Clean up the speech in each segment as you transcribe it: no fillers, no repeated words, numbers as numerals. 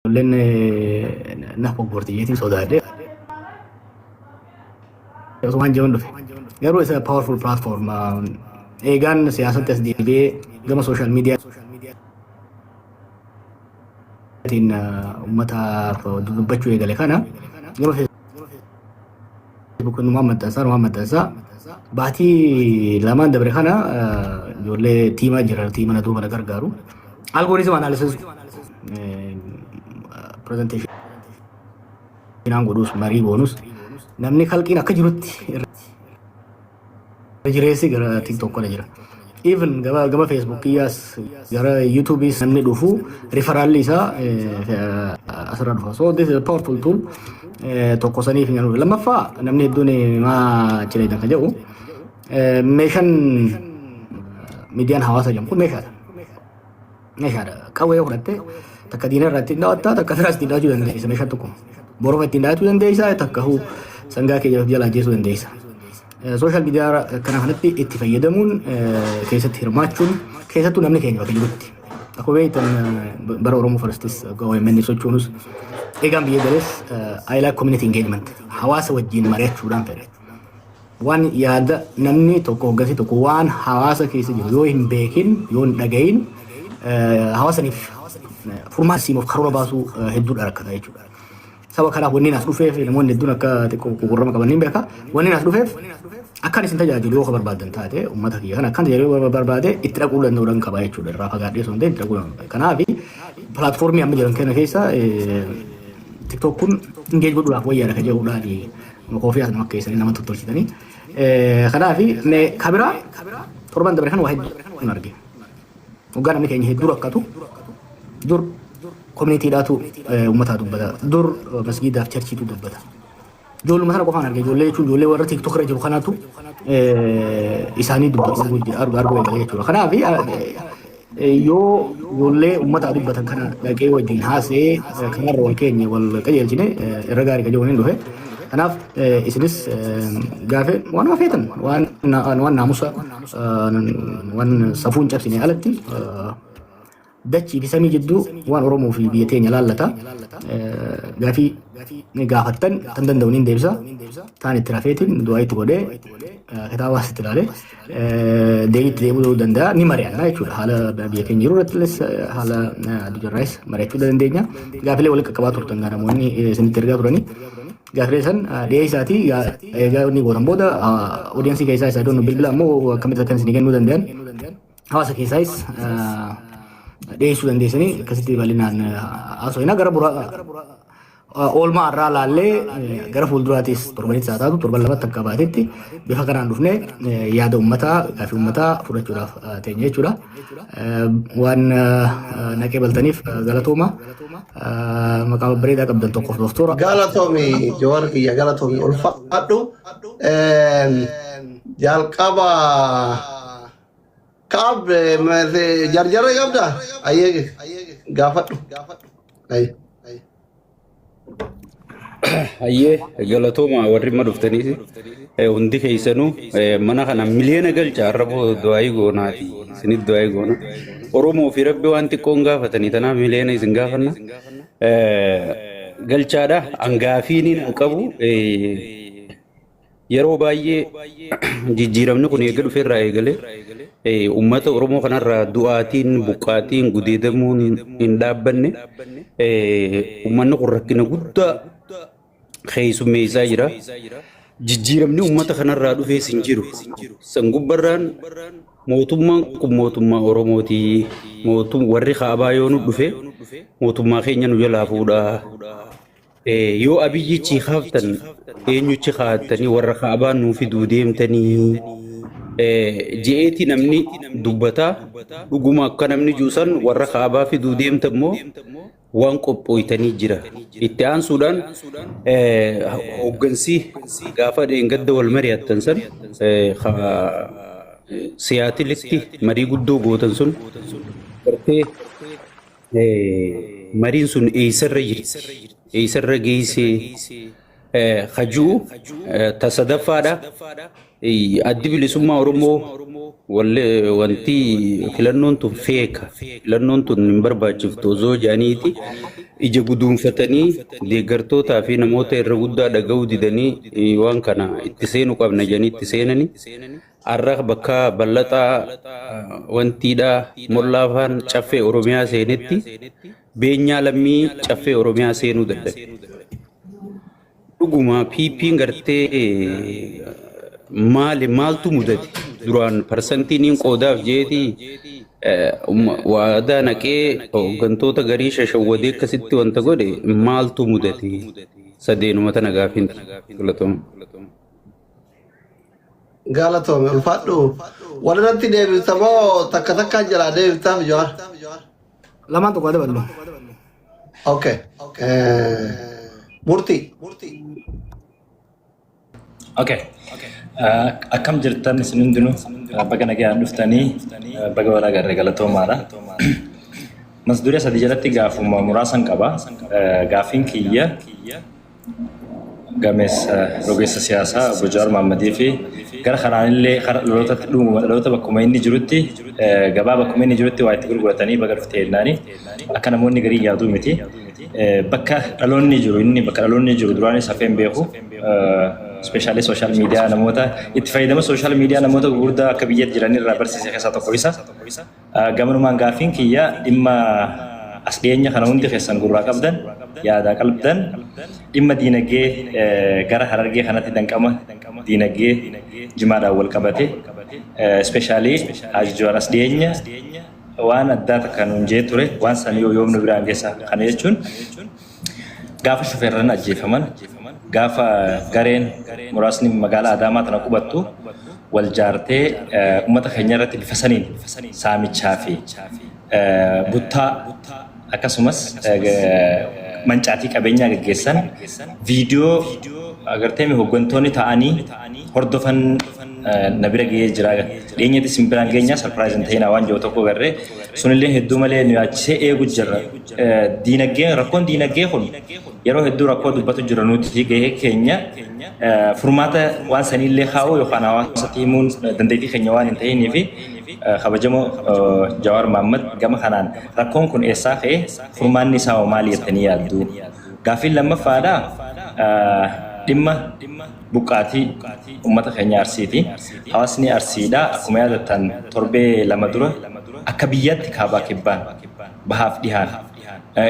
Ijoolleen na foggorti jeetiin sodaadhe. Osoo waan dhufe. Garuu isa powerful platform, eegaan siyaasatti as deebi'ee gama social media tiin uummataaf dubbachuu eegale kana gama Facebook numaan maxxansaa, numaan maxxansaa. Baatii 2n dabre kana ijoollee tiimaa jira, tiima na duuba na gargaaru. Algorithm analysis, presentation godhus, marii goonus, namni kalqiin akka jirutti irra jireessi gara TikTok kana jira. Even gama Facebook kiyyaas gara YouTubeis namni dhufu referralli isaa asirra dhufa. So this is a powerful tool. Tokko saniif hin dhufe. Lammaffaa, namni hedduun maa achi kan jedhu, meeshaan miidiyaan hawaasaa jedhamu kun meeshaadha. Meeshaadha. Qawwee yoo fudhatte takka diina irraa ittiin dhaawattaa, takka firaas ittiin dhaawachuu dandeessa meeshaan tokko. Borofa ittiin dhaawachuu dandeessa, takka huu sangaa kee jala ajjeesuu dandeessa. Social media kana kanatti itti fayyadamuun, keessatti hirmaachuun, keessattuu namni keenya bakka jirutti. Akkuma beektan bara Oromoo Firstis OMN sochoonus, eegaan biyya galees, I like community engagement, hawaasa wajjin mari'achuudhaan fedha. Waan yaada namni tokko, hoggansi tokko waan hawaasa keessa jiru yoo hin beekin, yoo hin dhagahin, hawaasaniif furmaata simuuf karoora baasuu hedduudha rakkata jechuudha. Saba kanaaf wanni as dhufeef, namoonni hedduun akka xiqqoo gurgurama qaban ni beeka. Wanni as dhufeef akkan isin tajaajilu yoo barbaadan taate, uummata kiyya kana akkan tajaajilu yoo barbaade, itti dhaquu danda'uudhaan qaba jechuudha. Irraa fagaadhee osoo hin ta'in itti dhaquu danda'u. Kanaaf platformii amma jiran kana keessa TikTok kun engage godhuudhaaf wayyaadha kan jedhuudhaan koofii as nama keessanii nama tottolchitanii. Kanaaf kabiraa torban dabre kan waa hedduu arge. Waggaa namni keenya hedduu rakkatu, dur communitydhaatu uummataa dubbata. Dur masgiidaaf churchiitu dubbata. Ijoolluma sana qofaan arge. Ijoollee jechuun ijoollee warra TikTok irra jiru kanaatu isaanii dubbatu arguu eegale jechuudha. Kanaaf yoo ijoollee uummataa dubbatan kana dhaqee wajjin haasa'ee kanarra wal keenye, wal qajeelchine, irra gaarii qajeelchuun hin dhufe. Kanaaf isinis gaafe waanuma feetan, waan waan naamusa, waan safuu hin cabsine alatti, dachii fi samii jidduu waan Oromoo fi biyya teenya laallata. Gaafii gaafattan tan danda'u niin deebisa. Taan itti rafeetiin du'aa itti godhee kitaabaas itti ilaalee deebiitti deebi'uu danda'a. Ni mari'anna jechuudha. Haala biyya keenya jiru irrattis, haala addunyaarraas mari'achuu dandeenya. Gaafilee walitti qaqqabaa turtan namoonni isinitti ergaa turanii. Gaafilee san dhiyeessaatii egaa inni gootan booda audience keessaa isa doon bilbila ammoo akkamitti akkan isinii kennuu danda'an, hawaasa keessaayis dhiyeessuu dandeessanii, akkasitti bal'inaan haasofina. Gara oolmaa har'aa laallee gara fuulduraatis torbanitti haa taatu, torban lamatti akka baatetti bifa kanaan dhufnee yaada uummataa, gaafii uummataa fudhachuudhaaf teenya jechuudha. Waan naqee baltaniif galatooma. Maqaa babbareedaa qabdan tokkoof doktora. Galatoomi Jawar kiyya, galatoomi, ulfaadhu. Jalqaba kaab jarjarra qabda, ayyee gaafadhu. Hayyee, galatooma warri amma dhuftaniis hundi keessanuu. Mana kana miliyoona galcha har'a du'aayii goonaati, isinit du'aayii goona. Oromoo fi Rabbi waan xiqqoon gaafatanii, tanaaf miliyoona isin gaafanna. Galchaadha hangaafiin hin qabu. Yeroo baay'ee jijjiiramni kun eega dhufeerraa eegalee uummata Oromoo kanarraa du'aatiin, buqqaatiin, gudeedamuun hin dhaabbanne. Uummanni kun rakkina guddaa keessummeessaa jira. Jijjiiramni uummata kanarraa dhufees hin jiru. San gubbarraan mootummaan kun mootummaa Oromooti. Warri kaabaa yoo nu dhufe mootummaa keenya nu jalaa fuudhaa. Yoo Abiyyichi kaaftan eenyuchi kaattanii warra kaabaa nuu fiduu deemtanii je'eeti namni dubbataa. Dhuguma akka namni juusan warra kaabaa fiduu deemtan immoo waan qophooytanii jira. Itti aansuudhaan hooggansi gaafa dheengadda wal mari'attan san Siyaatilitti marii guddoo gootan sun gartee mariin sun eessarra jirti? Eessarra geessee hajuu tasadaffaadha. Addi Bilisummaa Oromoo Wanti filannoon tun feeka, filannoon tun hin barbaachiftu osoo jedhaniiti ija guduunfatanii deeggartootaa fi namoota irra guddaa dhaga'uu didanii waan kana itti seenuu qabna jedhanii itti seenanii har'a bakka bal'axaa wantiidhaa mollaafaan Caffee Oromiyaa seenetti Beenyaa Lammii Caffee Oromiyaa seenuu dadhabe. Dhuguma PP'n gartee maali, maaltu mudate? Duraan parsantiin qoodaaf jeeti waadaa naqee hooggantoota garii shashawwadee akkasitti wanta godhe, maaltu mudate? Sadeenuma tana gaafiin galatooma. Galatoome, ulfaadhu. Walirratti deebifta moo takka takkaan jalaa deebiftaaf, Jawaar? Lamaan tokko daballu. Okay. Murtii. Okay. Akkam jirtan isin hundinuu? Baga nagaan dhuftanii, baga walaa garree, galatoomaadha. Mas duree sadi jalatti gaafuma muraasan qaba. Gaafiin kiyya gameessa rogeessa siyaasaa obbo Jawaar Mohammadii fi gara kanaanillee kara dhalootatti dhuguma dhaloota bakkuma inni jirutti gabaa bakkuma inni jirutti waa itti gurguratanii baga dhufte jennaani akka namoonni garii yaaduu miti. Bakka dhaloonni jiru, inni bakka dhaloonni jiru duraanis hafee hin beeku. Especially social media, namoota itti fayyadama social media namoota gurguddaa akka biyyatti jiran irraa barsiise keessaa tokko isa. Gamanumaan gaaffiin kiyya dhimma as dhiyeenya kana hundi keessan gurraa qabdan, yaadaa qalbdan, dhimma diinagdee gara Harargee kanatti danqama diinagdee jimaadhaan wal qabate, especially Haji Jawaar as dhiyeenya waan addaa takka nuun jee ture, waan san yoo yoom nu biraan geessa? Kana jechuun gaafa shufeerran ajjeefaman, gaafa gareen muraasni magaalaa Adaamaa tana qubattu wal jaartee uummata keenya irratti bifa saniin saamichaa fi buttaa akkasumas mancaatii qabeenyaa gaggeessan, viidiyoo agartee hooggantoonni ta'anii hordofan na bira gahee jira. Dhiyeenyatti isin biraan geenya, surprise hin ta'inaa waan jiru tokko garree sunillee hedduu malee nu yaachisee eegu jirra. Diinagdee, rakkoon diinagdee kun yeroo hedduu rakkoo dubbatu jira. Nuti gahee keenya furmaata waan saniillee kaa'uu yookaan hawaasatti himuun dandeettii keenya waan hin ta'inii fi kabajamoo Jawaar Mohammad, gama kanaan rakkoon kun eessaa ka'e, furmaanni isaa hoo maali jettanii yaaddu? Gaaffiin lammaffaadha, dhimma buqqaatii uummata keenya Arsiiti. Hawaasni Arsiidha akkuma yaadattan torbee 2 dura akka biyyaatti kaabaa kibbaan, bahaaf dhihaan,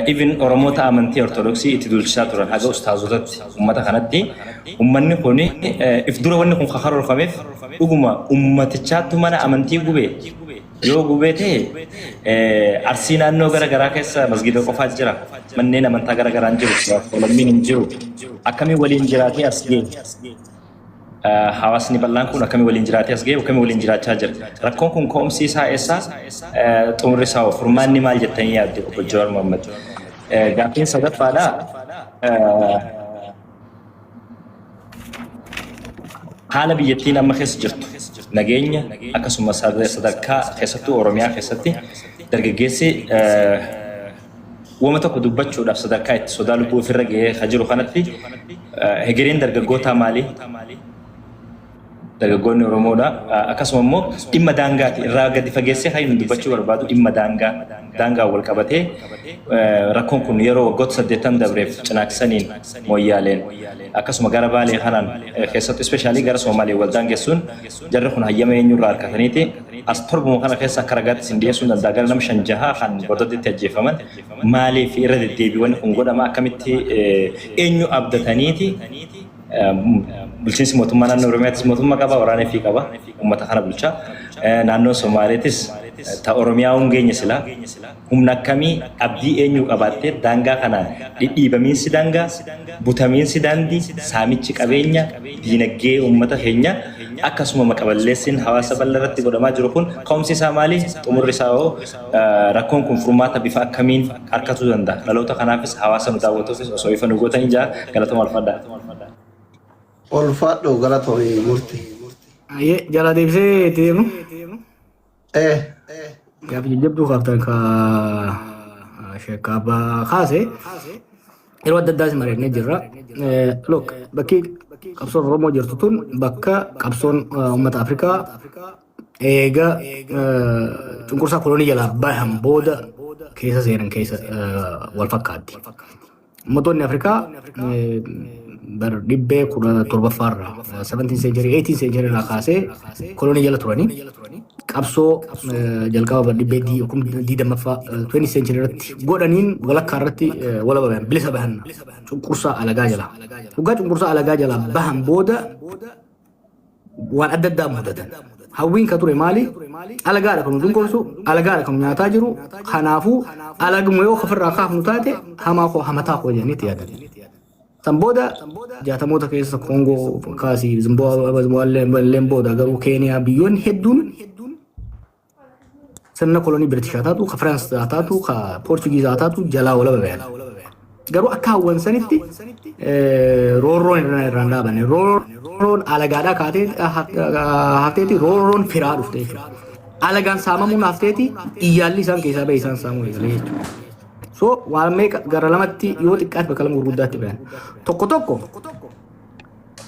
even Oromoota amantii Ortodoksii itti duulchisaa turan haga ustaazotatti uummata kanatti. Uummanni kun if dura wanni kun karoorfameef dhuguma ummatichaattu mana amantii gube. Yoo gubee ta'e, Arsii naannoo gara garaa keessa masgiida qofaa jira, manneen amantaa gara garaan jiru, lammiin hin jiru. Akkamiin waliin jiraatee as ga'e? Hawaasni bal'aan kun akkamii waliin jiraatee as ga'e, akkamii waliin jiraachaa jira? Rakkoon kun ka'umsi isaa eessa, xumurri isaa hoo, furmaanni maal jettanii yaaddu, obbo Jawaar Mohammad? Gaaffiin sadaffaadha. Haala biyyattiin amma keessa jirtu, nageenya akkasumas sadarkaa keessattuu Oromiyaa keessatti dargaggeessi wama tokko dubbachuudhaaf sadarkaa itti sodaa lubbuu ofirra gahee kan jiru kanatti, hegereen dargaggootaa maali? Dargaggoonni Oromoodha. Akkasuma immoo dhimma daangaati. Irraa gadi fageessee kan inni dubbachuu barbaadu dhimma daangaa. Daangaan wal qabatee rakkoon kun yeroo waggoota 80 dabreef Cinaaksaniin, Mooyyaaleen, akkasuma gara Baalee kanaan keessattuu especially gara Somaalee wal daangessuun, jarri kun hayyama eenyurraa harkataniiti as torbuma kana keessa akka ragaatti isin dhiyeessuu danda'a, gara nama shan jaha kan bordoddeetti ajjeefaman maaliif irra deddeebiiwwan kun godhama? Akkamitti, eenyu abdataniiti? Bulchiinsi mootummaa naannoo Oromiyaattis mootummaa qaba, waraana fi qaba, uummata kana bulchaa. Naannoon Somaaleetis ta Oromiyaa hungeenya silaa humna akkamii, abdii eenyuu qabaattee daangaa kanaan dhidhiibamiinsi daangaa, butamiinsi daandii, saamichi qabeenya, diinagdee uummata keenya, akkasuma maqaballeessiin hawaasa bal'aa irratti godhamaa jiru kun ka'umsi isaa maali? Xumurri isaa hoo, rakkoon kun furmaata bifa akkamiin harkatuu danda'a? Dhaloota kanaafis hawaasa nu daawwatuufis osoo ifa nu gootanii jaa, galatoma, alfadhaa. Ulfaadhu, galatoomi, Murtii. Ayyee, jala deebisee itti deemu. Gaafa jajjabduu kaaftan ka sheekka abbaa kaase yeroo adda addaas mari'annee jirra. Look, bakki qabsoon Oromoo jirtu tun bakka qabsoon uummata Afrikaa Eega cunqursaa kolonii jalaa bahan booda keessa seenan keessa wal fakkaatti. Uummattoonni Afrikaa bara dhibbee 17ffaarraa, 17 century, 18 century irraa kaasee kolonii jala turanii, qabsoo jalqaba bara dhibbee 20ffaa, 20 century irratti godhaniin walakkaa irratti walaba bahan, bilisa bahan cunqursaa alagaa jala. Dhugaa cunqursaa alagaa jalaa bahan booda waan adda addaa mudatan. Hawwiin ka ture maali? Alagaadha kan nu cunqursu, alagaadha kan nu nyaataa jiru. Kanaafuu alaguma yoo ofirraa kaafnu taate hamaa koo hamataa koo jedhanii yaadan. San booda 60moota keessa Koongoo kaasii, Zimbaabuween booda garuu Keeniyaa, biyyoonni hedduun sirna kolonii Biritishaa taatu, ka Firaans taatu, ka Poorchugiizaa taatu jalaa walaba bayan. Garuu akka hawwan sanitti roorroon irraan dhaabanne. Roorroon alagaadhaa kaatee hafteeti roorroon firaa dhufte jechuudha. Alagaan saamamuun hafteeti iyyaalli isaan keessaa bahe isaan saamuu eegalee jechuudha. So waan meeqa gara lamatti, yoo xiqqaate bakka lama gurguddaatti bayan. Tokko tokko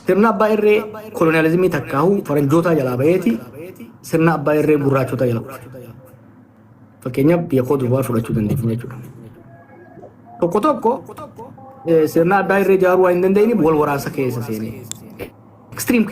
sirna abbaa irree koloniyaalizimii takkaahuu faranjootaa jalaa baheeti sirna abbaa irree gurraachotaa jala kufe. Fakkeenyaaf biyya Koot Divuwaar fudhachuu dandeenya jechuudha. Tokko tokko sirna abbaa irree ijaaruu waan hin dandeenyeef wal waraansa keessa seenee. Extreme